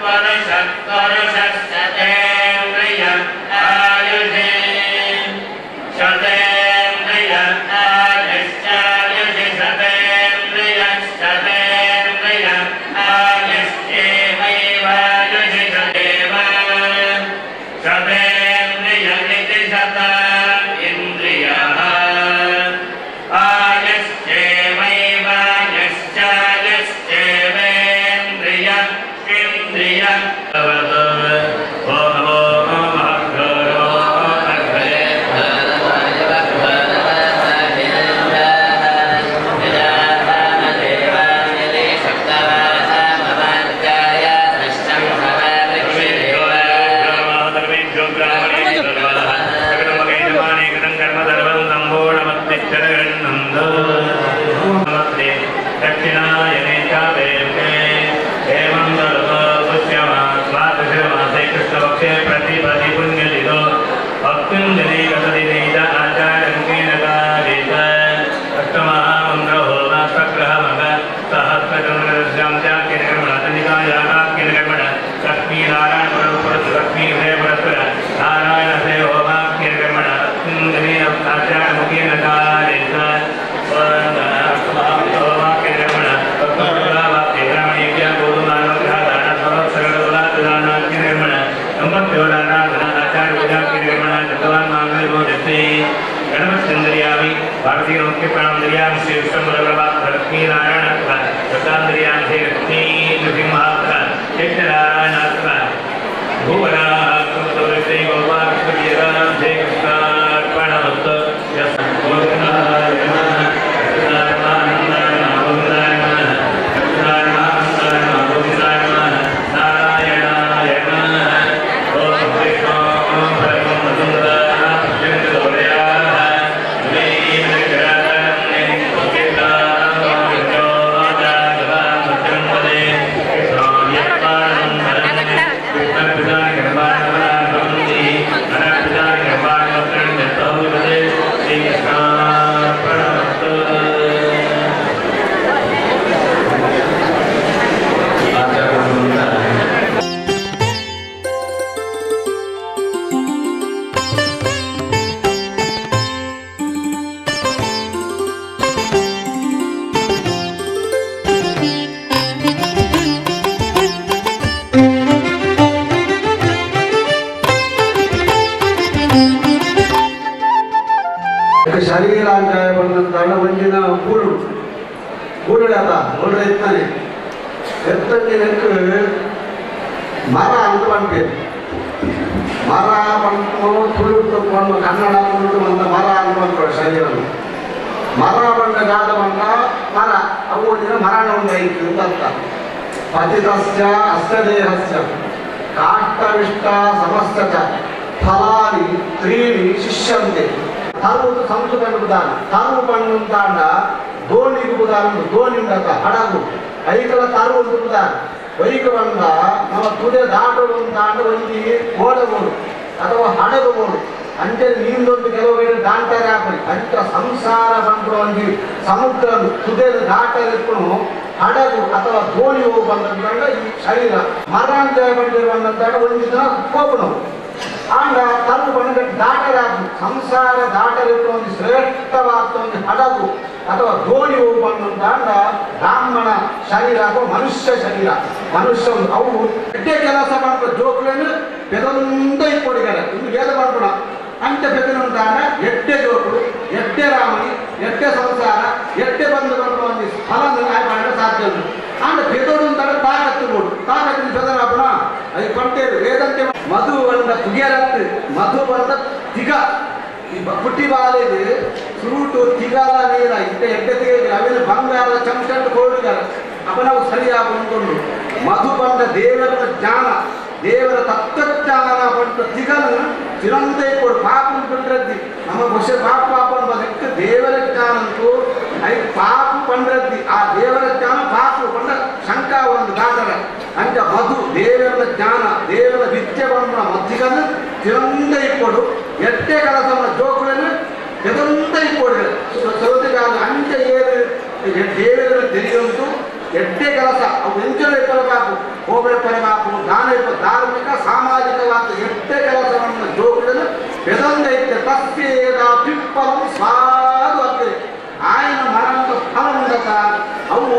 Parasat Parasat Satendraya Ayuhe. ಶರೀರ ಅಂತ ಬಂದಂತಾಡ ಒಂದಿನ ಕೂಡು ಕೂಡಾತ ಒಳ್ಳೆ ಇತ್ತಾನೆ ಎತ್ತಂದಿನಕ್ಕೆ ಮರ ಅಂತ ಬಂದ್ಬೇಕು ಮರ ಬಂದು ತುಳು ಬಂದು ಕನ್ನಡ ಬಂದು ಬಂದ ಮರ ಅಂತ ಬಂದ್ಕೊಳ್ಳಿ ಶರೀರ ಮರ ಬಂದ ಜಾತ ಬಂದ ಮರ ಅವು ಒಂದಿನ ಮರಣ ಒಂದು ಐತು ಅಂತ ಅರ್ಥ. ಪತಿತಸ್ಯ ಅಸ್ಯ ದೇಹಸ್ಯ ಕಾಷ್ಟವಿಷ್ಟ ಸಮಸ್ತ ಫಲಾನಿ ತ್ರೀಣಿ ಶಿಷ್ಯಂತೆ. ತರು ಸಂಸ್ಕೃತ ಬುದಾನ ತರು ಪಣ್ಣುಂತಾಂಡ ದೋಣಿಗೆ ಬುದಾನ ದೋಣಿ ಉಂಡತ ಹಡಗು ಐಕಲ ತರು ಒಂದು ಬುದಾನ ವೈಕ ಬಂದ ನಮ್ಮ ತುದೆ ದಾಟೋಡು ಅಂತಾಂಡ ಒಂಜಿ ಓಡಬಹುದು ಅಥವಾ ಹಡಗಬಹುದು ಅಂಚೆ ನೀಂದೊಂದು ಕೆಲವು ವೇಳೆ ದಾಂಟಾರೆ ಹಾಕಿ ಅಂಚ ಸಂಸಾರ ಬಂದ್ರು ಒಂಜಿ ಸಮುದ್ರ ತುದೆ ದಾಟರಿಕ್ಕೂ ಹಡಗು ಅಥವಾ ದೋಣಿ ಹೋಗಿ ಬಂದಂತಾಂಡ ಈ ಶರೀರ ಮರ ಅಂತ ಬಂದಿರುವಂತಾಂಡ ಒಂಜಿ ದಿನ ಹೋಗುಣವು ಆಂಡ ತರು ಬಂದ ದಾಟರಾಗು ಸಂಸಾರ ದಾಟರಿಟ್ಟು ಒಂದು ಶ್ರೇಷ್ಠವಾದ ಒಂದು ಹಡಗು ಅಥವಾ ದೋಣಿ ಹೋಗಿ ಬಂದಂತಾಂಡ ಬ್ರಾಹ್ಮಣ ಶರೀರ ಅಥವಾ ಮನುಷ್ಯ ಶರೀರ ಮನುಷ್ಯ ಅವು ಎಡ್ಡೆ ಕೆಲಸ ಮಾಡ್ತಾರೆ ಜೋಕ್ಲೇನು ಪೆದೊಂದ ಇಕ್ಕೊಡಿದ್ದಾರೆ ಇನ್ನು ವೇದ ಮಾಡ್ಕೊಡ ಅಂಚ ಪೆದನಂತಾಂಡ ಎಡ್ಡೆ ಜೋಕುಡು ಎಡ್ಡೆ ರಾಮನಿ ಎಡ್ಡೆ ಸಂಸಾರ ಎಡ್ಡೆ ಬಂದು ಬಂದು ಒಂದು ಫಲ ಮಾಡಿದ್ರೆ ಸಾಧ್ಯ ಉಂಟು. ಆಂಡ ಪೆದೋಡು ಅಂತಾಂಡ ತಾಕತ್ತು ಬೋಡು ತಾಕತ್ತಿನ ಪೆದರಾಪಣ ಅದು ಪಂಟೇರು ವೇದಂತೆ ಮಧು ಬಂದ ತುಗಿಯರತ್ತು ಮಧು ಬಂದ ತಿಗ ಈ ಪುಟ್ಟಿ ಬಾಲಿಗೆ ಸುರುಟು ತಿಗಾಲ ನೀರ ಇಂಥ ಎಡ್ಡೆ ತಿಗ ಅವೇನು ಬಂಗಾರ ಚಮಚಂಡು ಕೋಡುಗಾರ ಅಪ್ಪ ನಾವು ಸರಿಯಾಗಿ ಅಂದ್ಕೊಂಡು ಮಧು ಬಂದ ದೇವರ ಜ್ಞಾನ ದೇವರ ತತ್ವಜ್ಞಾನ ಬಂದ ತಿಗನು ಚಿರಂತೆ ಕೊಡು ಪಾಪ ಪಂಡ್ರದ್ದಿ ನಮ್ಮ ಖುಷಿ ಪಾಪ ಪಾಪ ಅನ್ನೋದಕ್ಕೆ ದೇವರ ಜ್ಞಾನ ಅಂತೂ I ಪಾಪ ಪಂಡ್ರದ್ದಿ ಆ ದೇವರ ಜ್ಞಾನ ಪಾಪ ಪಂಡ ಶಂಕ ಒಂದು ದಾಸರ ಅಂಚ ಮಧು ದೇವರ ಜ್ಞಾನ ದೇವರ ವಿದ್ಯೆ ಬಂದ ಮದ್ದಿಗನು ಚಿರಂದ ಇಕ್ಕೊಡು ಎಟ್ಟೆ ಕಲಸನ ಜೋಕುలను ಎದಂತ ಇಕ್ಕೊಡು ಸೌತಿಗಾಲ ಅಂಚ ಏನು ದೇವರ ತಿಳಿಯುಂಟು ಎಟ್ಟೆ ಕೆಲಸ ಅವು ಎಂಚಲ ಇಪ್ಪರ ಬಾಪು ಹೋಗಪ್ಪರ ಬಾಪು ದಾನ ಇಪ್ಪ ಧಾರ್ಮಿಕ ಸಾಮಾಜಿಕವಾದ ಎಟ್ಟೆ ಕೆಲಸವನ್ನು ಜೋಕುలను ಎದಂದ ಇತ್ತೆ ತಸ್ಯೇದ ಪಿಪ್ಪಲಂ ಸಾಧು ಆಗ್ತದೆ ఆయన ಮರಣದ ಫಲ ಉಂಡತ ಅವು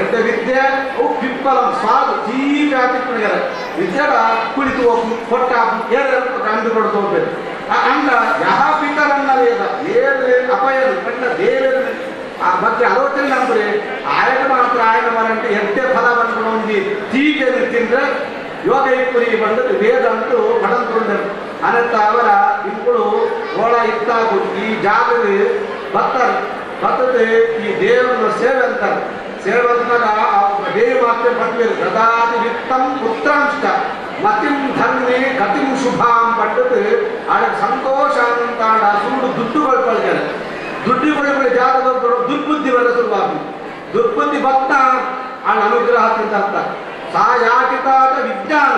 ಎಡ್ಡ ವಿದ್ಯೆ ಅವು ಪಿಪ್ಪಲಂ ಸ್ವಾದು ತೀವ್ರ ಆತಿಪ್ಪಣಿಗರ ವಿದ್ಯೆಡ ಕುಳಿತು ಹೋಗು ಹೊಟ್ಟಾಪು ಏಳು ಕಂಡು ಕೊಡ್ತು ಹೋಗ್ಬೇಕು ಅಂಡ ಯಹ ಪಿತರನ್ನ ವೇದ ಏಳು ಅಪಯನು ಕಂಡ ದೇವರು ಆ ಬಗ್ಗೆ ಆಲೋಚನೆ ನಂಬರಿ ಆಯನ ಮಾತ್ರ ಆಯನ ಮರಂಟು ಎಡ್ಡೆ ಫಲ ಬಂದು ಒಂಜಿ ತೀಗೆನು ತಿಂದ್ರೆ ಯೋಗ ಇಪ್ಪುರಿ ಬಂದದ್ದು ವೇದ ಅಂಟು ಪಡಂತುಂಡರು ಅನಂತ ಅವರ ಇಂಕುಳು ಓಳ ಇತ್ತಾಗು ಈ ಜಾಗದ ಬತ್ತಾರೆ ಬತ್ತದೆ ಈ ದೇವರನ್ನ ಸೇವೆ ಅಂತಾರೆ ಸೇವೆ ಅಂತಾಗ ದೇವಿ ಮಾತ್ರ ಪಟ್ವೇರು ಗದಾದಿ ವಿತ್ತಂ ಪುತ್ರಾಂಶ ಮತಿಂ ಧರ್ಮೇ ಗತಿಂ ಶುಭಾಂ ಪಟ್ಟದ್ದು ಆಡ ಸಂತೋಷ ಅಂತಾಡ ಸುಳ್ಳು ದುಡ್ಡು ಕೊಳ್ಕೊಳ್ತಾರೆ ದುಡ್ಡು ಕೊಳ್ಕೊಳ್ಳಿ ಜಾಗದ ದುರ್ಬುದ್ಧಿ ಬರ ಶುರುವಾಗ್ತದೆ ದುರ್ಬುದ್ಧಿ ಭಕ್ತ ಆಡ ಅನುಗ್ರಹ ಅಂತ ಅರ್ಥ ಸಾ ಯಾಕಿತಾದ ವಿಜ್ಞಾನ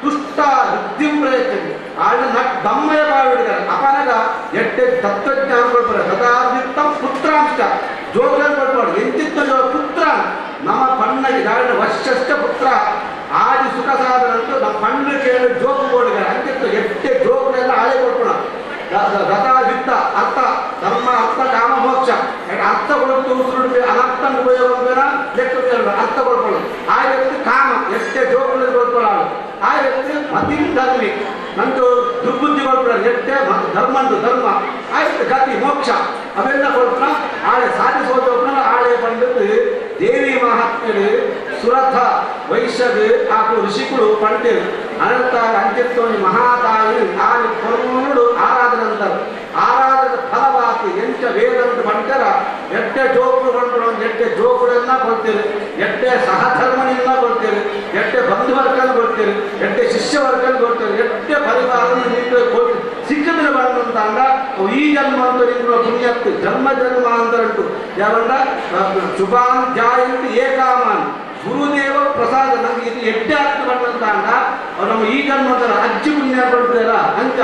ದುಷ್ಟ ವೃದ್ಧಿಂ ಪ್ರಯತ್ನ ಆಡ ದಮ್ಮಯ ಬಾವಿಡಿದ್ದಾರೆ ಅಪನಗ ಎಟ್ಟೆ ತತ್ವಜ್ಞಾನ ಕೊಡ್ತಾರೆ ತದಾದಿತ್ತಂ ಪುತ್ರಾಂಶ ಜೋಗನ್ ಕೊಡ್ಬಾರ್ದು ಎಂತಿತ್ತ ಜೋ ಪುತ್ರ ನಮ್ಮ ಪಣ್ಣಗೆ ಗಾಳಿನ ವಶ್ಯಸ್ಥ ಪುತ್ರ ಆದಿ ಸುಖ ಸಾಧನ ಅಂತೂ ನಮ್ಮ ಪಣ್ಣು ಕೇಳಿ ಜೋಗು ಕೊಡಿದ್ದಾರೆ ಅಂತಿತ್ತು ಎಟ್ಟೆ ಜೋಗನೆಲ್ಲ ಆಳೆ ಕೊಡ್ಕೊಳ ಗತಾವಿತ್ತ ಅರ್ಥ ಧರ್ಮ ಅರ್ಥ ಕಾಮ ಮೋಕ್ಷ ಅರ್ಥ ಕೊಡುತ್ತು ಉಸಿರುಡುಪಿ ಅನರ್ಥ ಉಪಯೋಗ ಲೆಕ್ಕ ಅರ್ಥ ಕೊಡ್ಕೊಳ್ಳೋದು ಆ ವ್ಯಕ್ತಿ ಕಾಮ ಎಷ್ಟೇ ಜೋಗುಗಳಲ್ಲಿ ಕೊಡ್ಕೊಳ್ಳೋದು ಆ ವ್ಯಕ್ತಿ ಮತಿಂ ಧರ್ಮಿ ನಂದು ದುರ್ಬುದ್ಧಿ ಕೊಡ್ಕೊಳ್ಳೋದು ಎಟ್ಟೆ ಧರ್ಮ ಧರ್ಮ ಆಯ್ತು ಗತಿ ಮೋಕ್ಷ ಅವೆಲ್ಲ ಕೊಡ್ತಾನ ಆಳೆ ಸಾಧಿಸೋದೋಗ್ನ ಆಳೆ ಪಂಡಿತು ದೇವಿ ಮಹಾತ್ಮೆಡು ಸುರಥ ವೈಶ್ಯದು ಹಾಗೂ ಋಷಿಗಳು ಪಂಡಿರು ಅನಂತ ಅಂತ್ಯತ್ವ ಮಹಾತಾಯಿ ಆನೆ ಕೊರುಳು ಆರಾಧನೆ ಅಂತಾರೆ. ಆರಾಧನೆ ಫಲವಾತಿ ಎಂಚ ವೇದಂತ ಬಂಟರ ಎಟ್ಟೆ ಜೋಕುಡು ಬಂಟರು ಎಟ್ಟೆ ಜೋಕುಡನ್ನ ಕೊಡ್ತೇವೆ, ಎಟ್ಟೆ ಸಹಧರ್ಮನಿಂದ ಕೊಡ್ತೇವೆ, ಎಟ್ಟೆ ಬಂಧುವರ್ಗನ ಕೊಡ್ತೇವೆ, ಎಟ್ಟೆ ಶಿಷ್ಯವರ್ಗನ ಕೊಡ್ತೇವೆ, ಎಟ್ಟೆ ಪರಿವಾರನ ನಿಂತು ಕೊಡ್ತೇವೆ. ಸಿಕ್ಕದ್ರೆ ಬಂದಂತ ಅಂದ ಈ ಜನ್ಮ ಅಂತ ನಿಂತು ಪುಣ್ಯತ್ತು ಜನ್ಮ ಜನ್ಮ ಅಂತರಂಟು ಯಾವಂದ ಶುಭಾನ್ ಜಾಯಂತಿ ಏಕಾಮಾನ್ ಗುರುದೇವ ಪ್ರಸಾದ ನಮ್ಗೆ ಇದು ಎಟ್ಟೆ ಆಗ್ತು ಬಂದಂತ ಅಂದ ನಮ್ಮ ಈ ಜನ್ಮದ ಅಜ್ಜಿ ಪುಣ್ಯ ಕೊಡ್ತೀರ ಅಂತ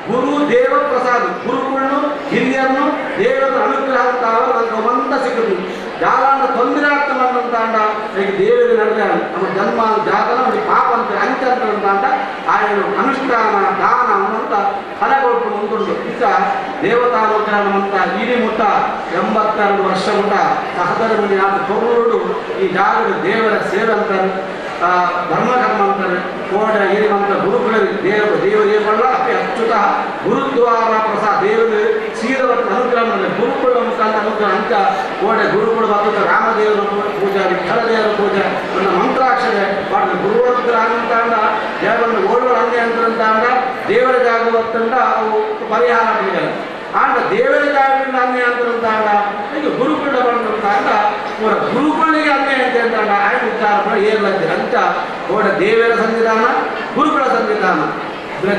ಗುರು ದೇವ ಪ್ರಸಾದ ಗುರುಗಳನ್ನು ಹಿರಿಯರನ್ನು ದೇವರ ಅನುಗ್ರಹ ಅಂತ ನನಗೆ ಒಂದ ಸಿಕ್ಕುದು ಜಾಲಾಂಡ ತೊಂದರೆ ಆಗ್ತ ಬಂದಂತ ಅಂಡ ಈಗ ದೇವರ ನಡುವೆ ನಮ್ಮ ಜನ್ಮ ಜಾಗನ ಒಂದು ಪಾಪ ಅಂತ ಅಂಚ ಅಂತ ಅಂಡ ಆಯನು ಅನುಷ್ಠಾನ ದಾನ ಅನ್ನುವಂಥ ಫಲ ಕೊಟ್ಟು ಮುಂದುಂಟು. ಈಗ ದೇವತಾನುಗ್ರಹ ನಮ್ಮಂತ ಇಡೀ ಮುಟ್ಟ 82 ವರ್ಷ ಮುಟ್ಟ ಸಹಧರ್ಮಿಣಿ ಆದ ತೊರುಳು ಈ ಜಾಗದ ದೇವರ ಸೇವೆ ಅಂತಾರೆ, ಧರ್ಮಕರ್ಮ ಅಂತಾರೆ. ಕೋಡ ಹಿರಿಮಂತ ಗುರುಗಳಿಗೆ ದೇವ ದೇವರೇವಲ್ಲ ಅಪಿ ಅಚ್ಯುತ ಗುರುದ್ವಾರ ಪ್ರಸಾದ ದೇವರು ಸೀದವತ್ತ ಅನುಗ್ರಹ ಗುರುಕುಲ ಮುಖಾಂತರ ಅನುಗ್ರಹ ಅಂತ ಕೋಡೆ ಗುರುಕುಲ ಬಂದ ರಾಮದೇವರ ಪೂಜಾ ವಿಠಲ ದೇವರ ಪೂಜೆ ಒಂದು ಮಂತ್ರಾಕ್ಷರೆ ಮಾಡಿದ ಗುರುವನುಗ್ರಹ ಅಂತಾಂಡ ದೇವರನ್ನು ಓಡುವ ಅಂಗೆ ಅಂತಂದ ದೇವರ ಜಾಗ ಹೊತ್ತಂಡ ಅವು ಪರಿಹಾರ ಪೂಜೆ ಆಂಡ ದೇವರ ಜಾಗದಿಂದ ಅನ್ಯಾಯ ಅಂತಂದಾಗ ಈಗ ಗುರುಕುಲ ಬಂದಂತಾಗ ಅವರ ಗುರುಕುಲಿಗೆ ಅನ್ಯಾಯ ಅಂತ ಅಂದಾಗ ಆಯ್ತು ವಿಚಾರ ಏರ್ಲಂತೀರ ಅಂತ ಅವರ ದೇವರ ಸನ್ನಿಧಾನ, ಗುರುಕುಲ ಸನ್ನಿಧಾನ,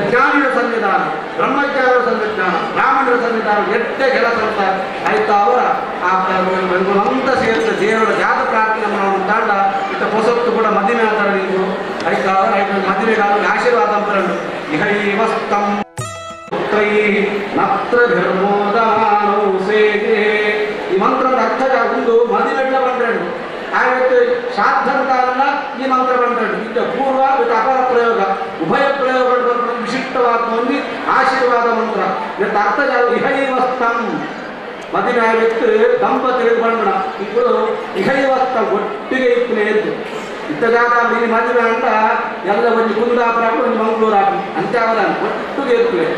ಜ್ಞಾನಿಯ ಸನ್ನಿಧಾನ, ಬ್ರಹ್ಮಜ್ಞಾನರ ಸನ್ನಿಧಾನ, ಬ್ರಾಹ್ಮಣರ ಸನ್ನಿಧಾನ ಎಟ್ಟೆ ಕೆಲಸ ಅಂತ ಆಯ್ತಾ ಅವರ ಆ ಅಂತ ಸೇರಿದ ದೇವರ ಜಾತ ಪ್ರಾರ್ಥನೆ ಮಾಡುವಂತಾಂಡ ಇತ್ತ ಹೊಸತ್ತು ಕೂಡ ಮದುವೆ ಅಂತಾರೆ ನೀವು ಆಯ್ತಾ ಅವರ ಮದುವೆಗಾದ ಆಶೀರ್ವಾದ ಅಂತಾರೆ. ಇಹೈವಸ್ತಂ ನತ್ರ ಧರ್ಮೋದಮಾನೋ ಸೇಗೆ ಈ ಮಂತ್ರದ ಅರ್ಥ ಒಂದು ಮದಿಮೆಟ್ಲ ಬಂದ್ರೇನು ಆವತ್ತು ಶ್ರಾದ್ದಂತಾರಲ್ಲ ಈ ಮಂತ್ರ ಬಂದ್ರೇನು ಇದು ಪೂರ್ವ ವಿತ್ ಅಪರ ಪ್ರಯೋಗ ಉಭಯ ಪ್ರಯೋಗ ವಿಶಿಷ್ಟವಾದ ಒಂದು ಆಶೀರ್ವಾದ ಮಂತ್ರ. ಇವತ್ತು ಅರ್ಥ ಇಹೈವಸ್ತಂ ಮದುವೆ ಆಗಿತ್ತು ದಂಪತಿಗಳು ಬಂದ್ಬಿಡ ಇಬ್ಬರು ಇಹೈವಸ್ತಂ ಒಟ್ಟಿಗೆ ಇಪ್ಪನೇ ಎದ್ದು ಇತ್ತ ಜಾಗ ಇಲ್ಲಿ ಮದುವೆ ಅಂತ ಎಲ್ಲ ಒಂದು ಕುಂದಾಪುರ ಹಾಕು ಒಂದು ಮಂಗಳೂರು ಹಾಕು ಅಂತ ಒಟ್ಟಿಗೆ ಇರ್ತದೆ.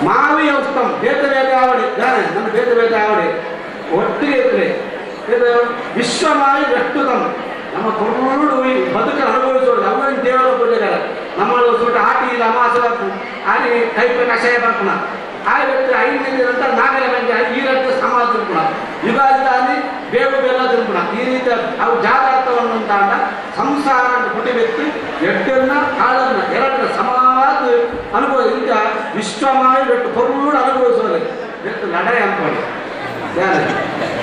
ಮಾವಿ ಉತ್ತಮ ಬೇತೆ ಬೇತೆ ಆವಡಿ ಜಾನೆ ನನ್ನ ಬೇತೆ ಬೇತೆ ಆವಡಿ ಒಟ್ಟಿಗೆ ಇರ್ತದೆ. ಇದು ವಿಶ್ವಮಾಯಿ ರಷ್ಟುತಮ್ ನಮ್ಮ ಕೊರುಳು ಈ ಬದುಕನ್ನು ಅನುಭವಿಸೋದು ಅವನ ದೇವರ ಪೂಜೆಗಳ ನಮ್ಮ ಸುಟ್ಟ ಆಟಿ ಇಲ್ಲ ಅಮಾಸೆ ಬರ್ತು ಆನೆ ಕೈಪ ಕಷಾಯ ಬರ್ಪಣ ಆ ವ್ಯಕ್ತಿ ಐದು ಅಂತ ನಾಗರ ಮಂಜೆ ಈ ರಕ್ತ ಸಮಾಜ ತಿನ್ಪಣ ಯುಗಾದಿ ಬೇವು ಬೆಲ್ಲ ತಿನ್ಪಣ ಈ ರೀತಿ ಅವು ಜಾತಾರ್ಥವನ್ನು ಅಂತಾಂಡ ಸಂಸಾರ ಪುಟಿ ವ್ಯಕ್ತಿ ಎಡ್ಡನ್ನ ಕಾಳನ್ನ ಎರಡನ್ನ ಸಮಾಜ ಅನುಭವ ಇಂಥ ವಿಶ್ವಮಾಯ ಬೆಟ್ಟು ಕೊರುಳು ಅನುಭವಿಸೋದು ಬೆಟ್ಟು ಲಡಾಯಿ ಅಂದ್ಕೊಳ್ಳಿ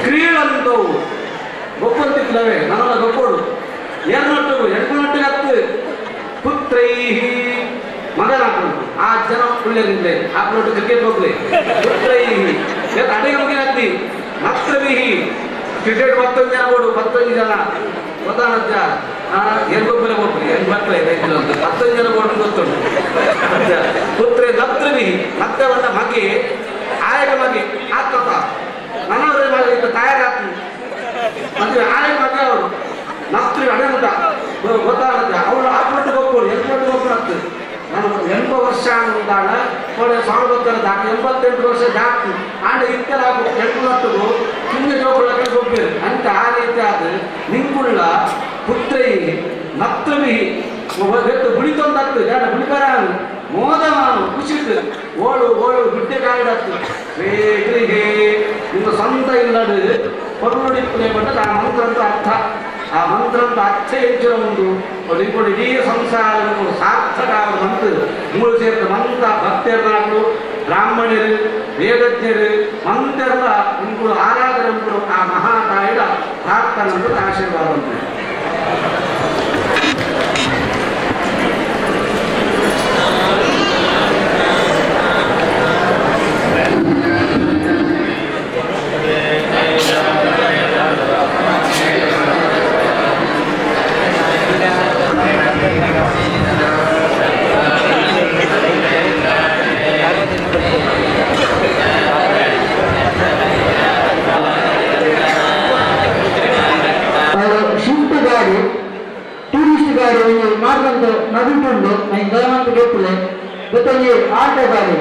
ಕ್ರೀಡಂತವು ಗೊಪ್ಪಂತಿಲ್ಲವೇ ನನ್ನನ್ನು ಗೊಪ್ಪೋಡು ಎರನೊಟ್ಟಿಗೂ ಎಂಟುನೊಟ್ಟಿಗೆ ಹತ್ತು ಪುತ್ರೈಹಿ ಮಗನಾಕೊಂಡು ಆ ಜನ ಒಳ್ಳೆದಿಲ್ಲ ಹಾಕ್ನೊಟ್ಟು ಕ್ರಿಕೆಟ್ ಹೋಗ್ಲಿ ಪುತ್ರೈಹಿ ಅಡಿಗೆ ಮುಗಿನತ್ತಿ ನತ್ರವಿಹಿ ಕ್ರಿಕೆಟ್ 19 ಜನ ಓಡು 19 ಜನ ಗೊತ್ತಾನಜ್ಜ ಎಲ್ಗೊಬ್ಬರೇ ಒಬ್ಬರು ಹೆಣ್ಮಕ್ಳೇ ಅಂತ 19 ಜನ ಓಡು ಗೊತ್ತುಂಟು. ಪುತ್ರೇ ನತ್ರವಿಹಿ ಮತ್ತೆ ಬಂದ ಮಗೆ ಆಯಗ ಮಗೆ ಆತತ ನನ್ನವರೇ ಮಗ ತಯಾರಾಗ್ತೀನಿ ಮದುವೆ ಆಯಗ ಮಗ ಅವರು ನಸ್ತ್ರಿ ಅಡೆ ಮುಟ್ಟ ಗೊತ್ತಾಗುತ್ತೆ ಅವಳು ಆತ್ಮಟ್ಟು ಹೋಗ್ಬೋದು ಎಂಟು ಹೋಗ್ಬಿಡತ್ತೆ. ನಾನು 80 ವರ್ಷ ಅಂದಾಗ ಸಾವಿರದ ದಾಖಲೆ 88 ವರ್ಷ ಜಾಸ್ತಿ ಆಂಡ ಇತ್ತರ 8 ಕಿಂಗ ಜೋಗುಳಕ್ಕೆ ಗೊಬ್ಬಿರು ಅಂತ ಆ ರೀತಿ ಆದ ನಿಂಕುಳ್ಳ ಪುತ್ರೈ ನತ್ತವಿ ಗುಳಿತೊಂದಾಗ್ತದೆ ಜಾಡ ಗುಳಿಕರ ಮೋದಮಾನು ಖುಷಿತು ಓಳು ಓಳು ಗುಡ್ಡೆ ಕಾಯಿಡತ್ತು ಹೇ ನಿಮ್ಮ ಸ್ವಂತ ಇಲ್ಲಡು ಹೊರನುಡಿಪ್ಪನೆ ಬಂದ ಆ ಮಂತ್ರಂತ ಅರ್ಥ ಆ ಮಂತ್ರಂತ ಅರ್ಥ ಹೆಚ್ಚಿನ ಒಂದು ನಿಂಕೊಂಡು ಇಡೀ ಸಂಸಾರ ಸಾರ್ಥಕ ಮಂತ್ರ ಮೂರು ಸೇರಿದ ಮಂತ್ರ ಭಕ್ತರು ಬ್ರಾಹ್ಮಣರು ವೇದಜ್ಞರು ಮಂತ್ರದ ನಿಂಗಳು ಆರಾಧನೆ ಆ ಮಹಾತಾಯಿಯ ಪ್ರಾರ್ಥನೆ ಅಂತ ಆಶೀರ್ವಾದ ಅಂತ. ಶಿಫ್ಟ್ ಗಾಡಿ ಟೂರಿಸ್ಟ್ ಗಾಡಿ ಮಾಡ್ಕೊಂಡು ನದುಂಟುಂಡು ದಯಮಂತ ಗೊತ್ತಿಲ್ಲ ಜೊತೆಗೆ ಆಟೋ ಗಾಡಿ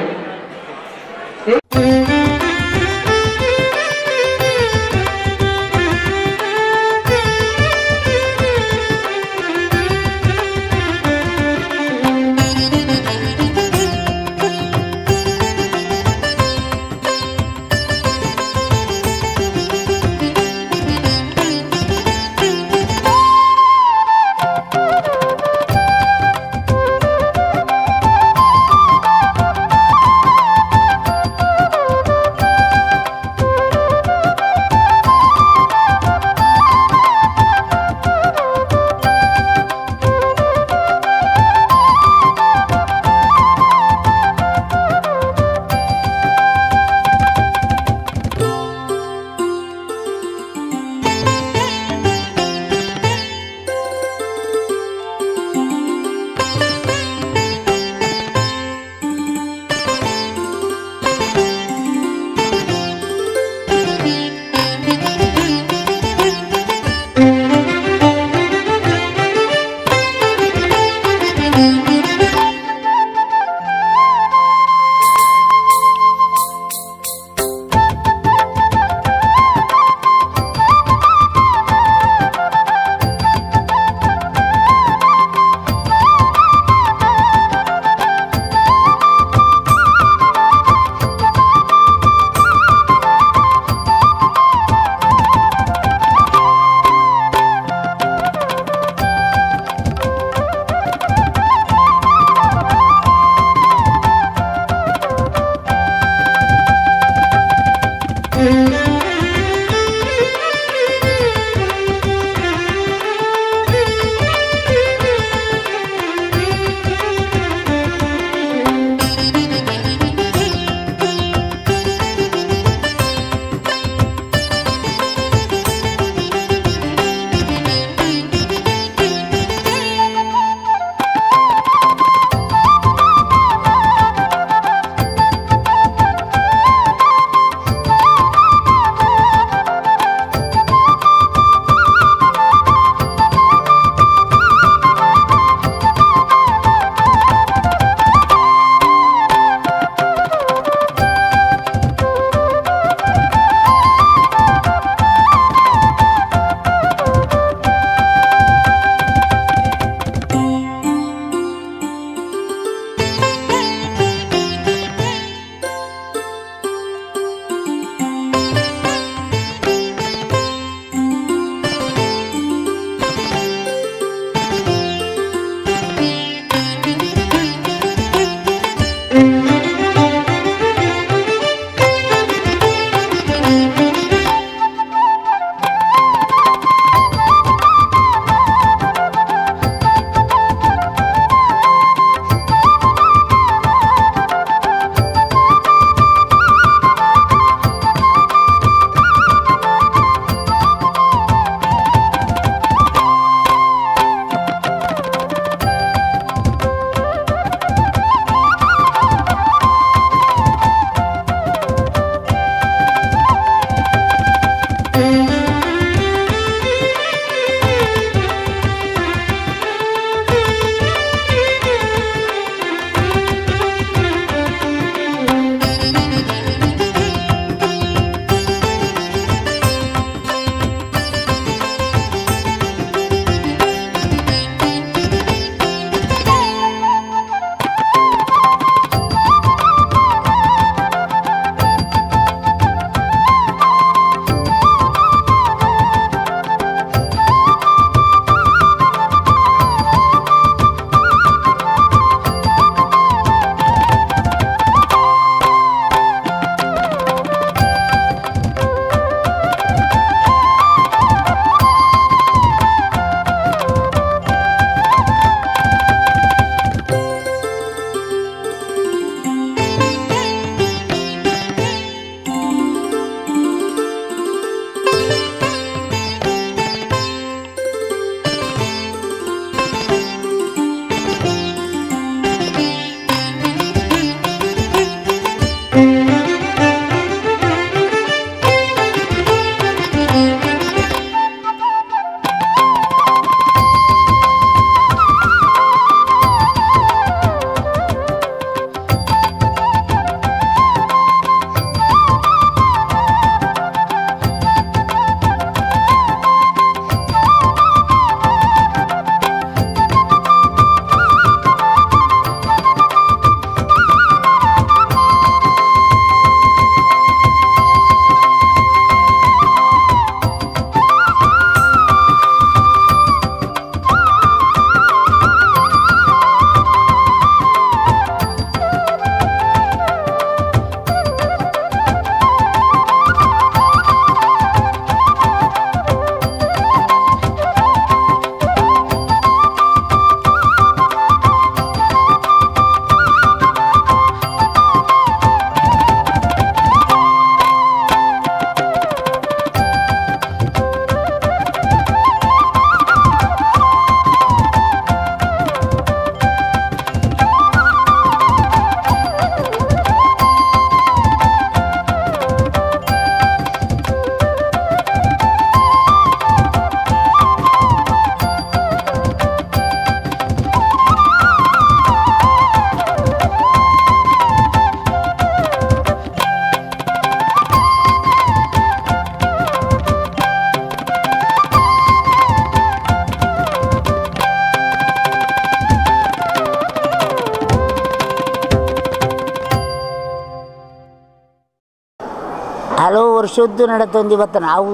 ಹಲವು ವರ್ಷದ್ದು ನಡತೊಂದು ಇವತ್ತು ನಾವು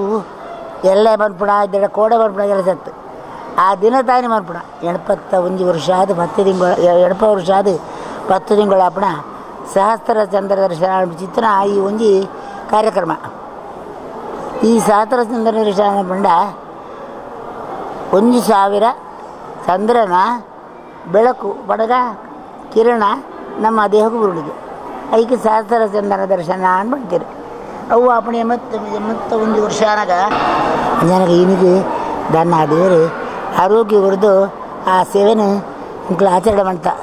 ಎಲ್ಲೇ ಮನ್ಪುಣ ಇದ್ದಡ ಕೋಡೆ ಮನ್ಪುಣ ಕೆಲಸ ಇತ್ತು. ಆ ದಿನ ತಾನೇ ಮನ್ಪುಣ 81 ವರ್ಷ ಆದ 10 ತಿಂಗಳು 80 ವರ್ಷ ಆದ 10 ತಿಂಗಳ ಅಪ್ಪಣ ಸಹಸ್ರ ಚಂದ್ರ ದರ್ಶನ ಚಿತ್ರ ಈ ಒಂಜಿ ಕಾರ್ಯಕ್ರಮ. ಈ ಸಹಸ್ರ ಚಂದ್ರ ದರ್ಶನ ಪಂಡ 1000 ಚಂದ್ರನ ಬೆಳಕು ಬಡಗ ಕಿರಣ ನಮ್ಮ ದೇಹಕ್ಕೆ ಬರುಳಿಗೆ ಐಕೆ ಸಹಸ್ರ ಚಂದ್ರನ ದರ್ಶನ ಅನ್ಬಿಡ್ತೀರಿ. ಅವು ಅಪ್ಪಣೆ 81 ವರ್ಷನಾಗ ಜನಕ್ಕೆ ಈನಿಗೆ ದನ್ನ ದೇವರು ಆರೋಗ್ಯ ಹೊಡೆದು ಆ ಸೇವೆನ ಇಂಕ್ಲ ಆಚರಣೆ ಮಾಡ್ತಾ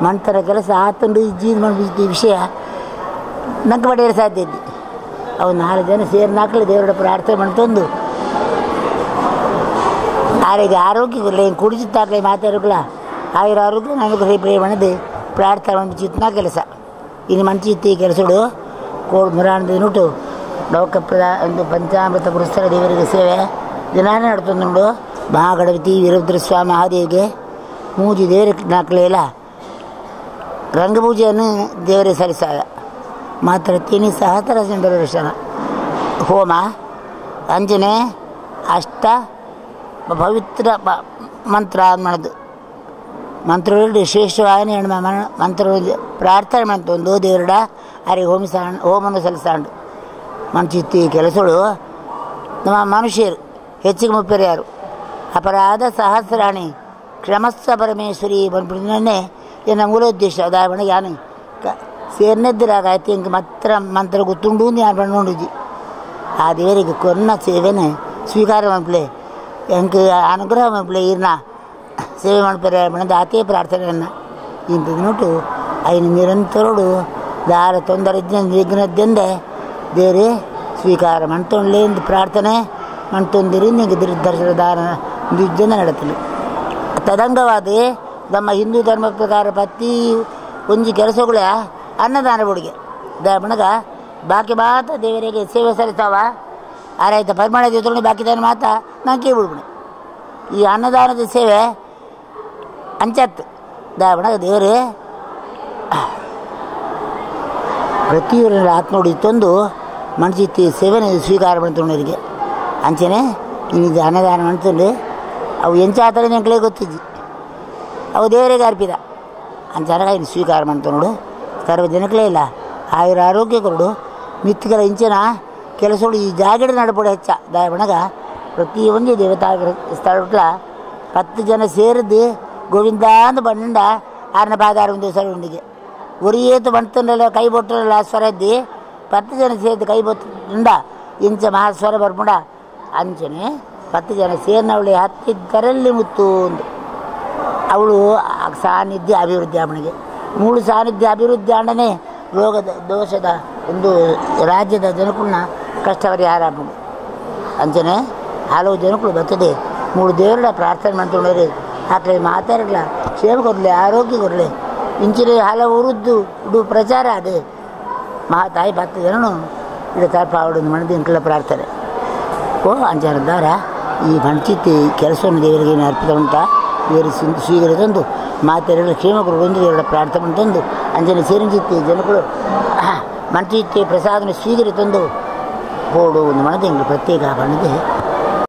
ಮಂತರ ಕೆಲಸ ಆತಂಡು ಜೀನ್ ಮಾಡ್ಬಿಟ್ಟು ವಿಷಯ ನಂಗೆ ಪಡೆಯಲು ಸಾಧ್ಯ ಇದ್ದಿ. ಅವು 4 ಜನ ಸೇರಿ ನಾಲ್ಕಲ್ಲಿ ದೇವರ ಪ್ರಾರ್ಥನೆ ಮಾಡ್ತಂದು ಆರಿಗೆ ಆರೋಗ್ಯ ಕೊರಲಿ ಕುಡಿಸುತ್ತಾಗಲಿ ಮಾತಾಡೋಕ್ಲ ಆಯುರ ಆರೋಗ್ಯ ನಮಗೆ ಪ್ರೇಮಣದು ಪ್ರಾರ್ಥನೆ ಮಾಡಿ ಕೆಲಸ ಇನ್ನು ಮಂಚಿತ್ತಿ ಕೆಲಸಡು ಕೋಡ್ ಮುರಾಣದ ನುಟು ಲೋಕಪ್ರದ ಒಂದು ಪಂಚಾಮೃತ ಪುರಸ್ಕಾರ ದೇವರಿಗೆ ಸೇವೆ ದಿನಾನೇ ನಡ್ತಂದುಂಡು. ಮಹಾಗಣಪತಿ ವೀರಭದ್ರಸ್ವಾಮಿ ಮಹಾದೇವಿಗೆ ಮೂಜಿ ದೇವರಿಗೆ ನಾಲ್ಕಲೆಲ್ಲ ರಂಗಪೂಜೆಯನ್ನು ದೇವರಿಗೆ ಸಲ್ಲಿಸಾಗ ಮಾತ್ರ ತಿನಿ ಸಹಸ್ರ ಚಂದ್ರ ದರ್ಶನ ಹೋಮ ಅಂಜನೆ ಅಷ್ಟ ಪವಿತ್ರ ಮಂತ್ರ ಮಾಡೋದು ಮಂತ್ರಗಳು ವಿಶೇಷವಾಗಿ ಮಂತ್ರ ಪ್ರಾರ್ಥನೆ ಮಾಡ್ತೊಂದು ದೇವರಡ ಅರಿಗೆ ಹೋಮಿಸ ಹೋಮನ್ನು ಸಲ್ಲಿಸಾಂಡು ಮನ್ಸಿತ್ತಿ ಕೆಲಸಗಳು ನಮ್ಮ ಮನುಷ್ಯರು ಹೆಚ್ಚಿಗೆ ಮುಪ್ಪರು ಯಾರು ಅಪರಾಧ ಸಹಸ್ರಾಣಿ ಕ್ಷಮಸ್ವ ಪರಮೇಶ್ವರಿ ಬಂದ್ಬಿಟ್ಟಿನೇ ಎನ್ನ ಮೂಲ ಉದ್ದೇಶ. ಉದಾಹರಣೆಗೆ ಯಾನು ಸೇರ್ನೆದ್ದಿರಾಗಾಯ್ತು ಹಿಂಗೆ ಮಾತ್ರ ಮಂತ್ರ ಗೊತ್ತುಂಡು ಯಾರು ಬಂದು ಆ ದೇವರಿಗೆ ಕೊನ್ನ ಸೇವೆನೇ ಸ್ವೀಕಾರ ಮಾಡ್ಪ್ಲೆ ಎಂಕ್ ಅನುಗ್ರಹ ಮಾಡ್ಪ್ಲೆ ಈರ್ನ ಸೇವೆ ಮಾಡ್ತಾರೆ ಮಣದ ಆತೇ ಪ್ರಾರ್ಥನೆಯನ್ನು ಇಂಥದ್ದು ನೋಟು ಐನು ನಿರಂತರಡು ದಾರ ತೊಂದರೆ ವಿಘ್ನದ್ದೆಂದೇ ದೇವರೇ ಸ್ವೀಕಾರ ಮಂತೊಂಡ್ಲೆ ಎಂದು ಪ್ರಾರ್ಥನೆ ಮಂತೊಂದಿರಿ ನಿಂಗೆ ದರ್ಶನ ದಾರ ದ್ವಿಜನ ನಡತಲು. ತದಂಗವಾದ ನಮ್ಮ ಹಿಂದೂ ಧರ್ಮ ಪ್ರಕಾರ ಪ್ರತಿ ಒಂಜಿ ಕೆಲಸಗಳ ಅನ್ನದಾನ ಬುಡಿಗೆ ದಮಣಗ ಬಾಕಿ ಮಾತ ದೇವರಿಗೆ ಸೇವೆ ಸಲ್ಲಿತಾವ ಆರಾಯ್ತ ಪರಿಮಾಣ ದೇವತರು ಬಾಕಿ ದಾನ ಮಾತ ನಾನು ಕೇಳ್ಬಿಡ್ಬಿಡಿ ಈ ಅನ್ನದಾನದ ಸೇವೆ ಅಂಚತ್ತು ದಾವಣಗ ದೇವರೇ ಪ್ರತಿಯೊಬ್ಬರ ಆತ್ಮೋಡಿ ತಂದು ಮನಸ್ಸಿತ್ತಿ ಸೇವೆನ ಸ್ವೀಕಾರ ಮಾಡ್ತೊಂಡವರಿಗೆ ಅಂಚನೆ ಇದು ಅನ್ನದಾನ ಮಾಡ್ತಂಡು ಅವು ಎಂಚಾತರೆ ನೆಂಕಲೇ ಗೊತ್ತಿದ್ದಿ ಅವು ದೇವರಿಗೆ ಅರ್ಪಿದ ಅಂಚಾರ ಇನ್ನು ಸ್ವೀಕಾರ ಮಾಡ್ತ ನೋಡು ಸರ್ವ ಜನಗಳೇ ಇಲ್ಲ ಆಯುರ ಆರೋಗ್ಯ ಕೊರಡು ಮಿತ್ತಿಗಳ ಇಂಚಿನ ಕೆಲಸಗಳು ಈ ಜಾಗಡೆ ನಡಪಡ ಹೆಚ್ಚ ದಾವಣಗ ಪ್ರತಿಯೊಂದು ದೇವತಾ ಸ್ಥಳಟ್ಲ 10 ಜನ ಸೇರಿದ್ದು ಗೋವಿಂದ ಅಂತ ಬಂಡ ಆರನ ಪಾದಾರ ಒಂದು ಸರವಣಿಗೆ ಒರಿಯೇತು ಬಂತಂಡಲ್ಲ ಕೈ ಬೊಟ್ಟಲ್ಲ ಸ್ವರ ಇದ್ದಿ 10 ಜನ ಸೇರಿದ್ದು ಕೈ ಬೊತ್ತುಂಡ ಇಂಚ ಮಹಾಸ್ವರ ಬರ್ಪುಂಡ ಅಂಚನೆ 10 ಜನ ಸೇರಿನವಳಿ ಹತ್ತಿದ್ದರಲ್ಲಿ ಮುತ್ತು ಒಂದು ಅವಳು ಸಾನ್ನಿಧ್ಯ ಅಭಿವೃದ್ಧಿ ಅವನಿಗೆ ಮೂಳು ಸಾನ್ನಿಧ್ಯ ಅಭಿವೃದ್ಧಿ ಅಂಡನೆ ರೋಗದ ದೋಷದ ಒಂದು ರಾಜ್ಯದ ಜನಕುಳನ್ನ ಕಷ್ಟ ಪರಿಹಾರ ಅಂಚನೆ ಹಲವು ಜನಗಳು ಬರ್ತದೆ ಮೂರು ದೇವರ ಪ್ರಾರ್ಥನೆ ಮಾಡ್ಕೊಂಡ್ರೆ ಆಕಡೆ ಮಾತಾಡಲ್ಲ ಕ್ಷೇಮ ಕೊರಲಿ ಆರೋಗ್ಯ ಕೊರಲಿ ಇಂಚಿನ ಹಲವು ಉರುದ್ದು ಇಡು ಪ್ರಚಾರ ಅದೇ ಮಹಾತಾಯಿ 10 ಜನನು ಇಡ ತರ್ಪಾವಡು ಮನದಿ ಇಂಕೆಲ್ಲ ಪ್ರಾರ್ಥನೆ ಓ ಅಂಚಾರದ್ದಾರ ಈ ಮಂಚಿತಿ ಕೆಲಸವನ್ನು ದೇವರಿಗೆ ಅರ್ಪಿತ ಉಂಟ ದೇವರು ಸ್ವೀಕರಿತಂದು ಮಾತೆರಡು ಕ್ಷೇಮ ಕೊರಡು ದೇವರ ಪ್ರಾರ್ಥನೆ ತಂದು ಅಂಜನೆ ಸೇರಿಂಚಿತ್ತಿ ಜನಗಳು ಮಂಚಿತ್ತಿ ಪ್ರಸಾದನ ಸ್ವೀಕರಿತಂದು ಹೋಡು ಒಂದು ಮನದಿ ಪ್ರತ್ಯೇಕ ಬಣ್ಣದೆ.